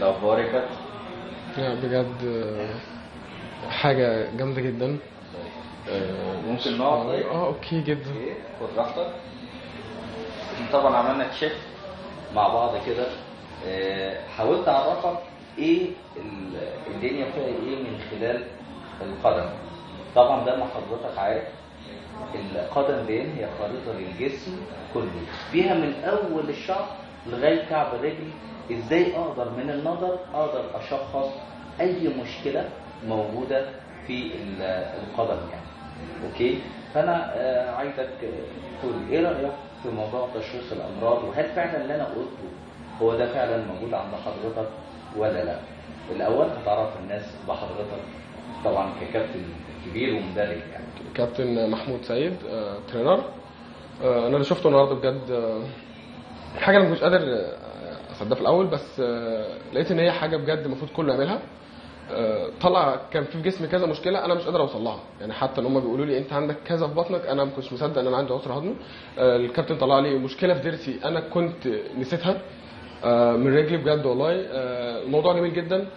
الاخبار يا كابتن؟ لا بجد حاجة جامدة جدا. ممكن نقعد؟ طيب okay جدا. okay خد راحتك. طبعا عملنا check مع بعض كده، حاولت اعرفك ايه الدنيا فيها ايه من خلال القدم. طبعا ده ما حضرتك عارف القدم دي هي خريطة للجسم كله، فيها من اول الشعر لغاية كعب الرجل. ازاي اقدر من النظر اقدر اشخص اي مشكلة موجودة في القدم يعني. okay، فانا عايزك تقول ايه رايك في موضوع تشخيص الامراض، وهل فعلا اللي انا قلته هو ده فعلا موجود عند حضرتك ولا لا؟ الاول هتعرف الناس بحضرتك طبعا ككابتن كبير ومدرب يعني. كابتن محمود سيد، trainer. انا اللي شفته النهارده بجد حاجة انا ما كنتش قادر اصدقها في الاول، بس لقيت ان هي حاجة بجد المفروض كله يعملها. طلع كان في جسمي كذا مشكلة انا مش قادر اوصل لها، يعني حتى ان هم بيقولوا لي انت عندك كذا في بطنك، انا ما كنتش مصدق ان انا عندي عسر هضمي. الكابتن طلع لي مشكلة في ضرسي انا كنت نسيتها، من رجلي بجد والله. الموضوع جميل جدا،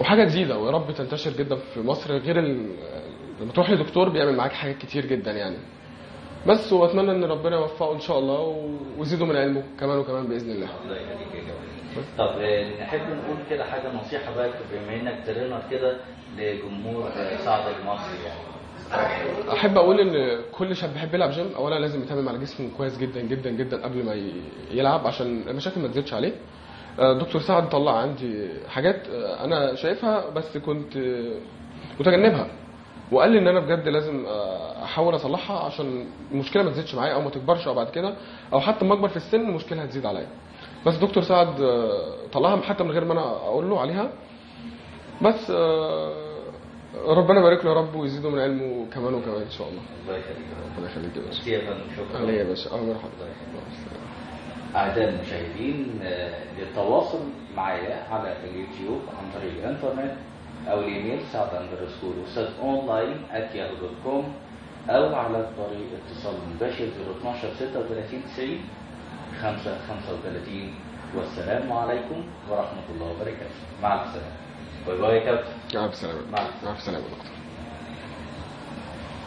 وحاجه جديدة ويا رب تنتشر جدا في مصر. غير لما تروح لدكتور بيعمل معاك حاجات كتير جدا يعني. بس واتمنى ان ربنا يوفقه ان شاء الله ويزيده من علمه كمان وكمان باذن الله. الله يخليك يا جمال. طب نحب نقول كده حاجة نصيحة بقى بما انك trainer كده لجمهور سعد المصري يعني. احب اقول ان كل شاب بيحب يلعب جيم اولا لازم يتعامل مع جسمه كويس جدا جدا جدا قبل ما يلعب عشان المشاكل ما تزيدش عليه. دكتور سعد طلع عندي حاجات انا شايفها بس كنت متجنبها، وقال لي ان انا بجد لازم احاول اصلحها عشان المشكلة ما تزيدش معايا او ما تكبرش او بعد كده، او حتى لما اكبر في السن المشكلة هتزيد عليا. بس دكتور سعد طلعها حتى من غير ما انا اقول له عليها. بس ربنا يبارك له يا رب ويزيده من علمه كمان وكمان ان شاء الله. الله يخليك. ربنا يخليك يا باشا. شكرا يا باشا. مرحبا. أعزائي المشاهدين، للتواصل معايا على اليوتيوب عن طريق الإنترنت أو الإيميل saad_ustad_online@yahoo.com، أو على طريق اتصال مباشر 012 36 90 5 35. والسلام عليكم ورحمة الله وبركاته. مع السلامة. bye bye يا كابتن. مع السلامة. مع السلامة يا دكتور.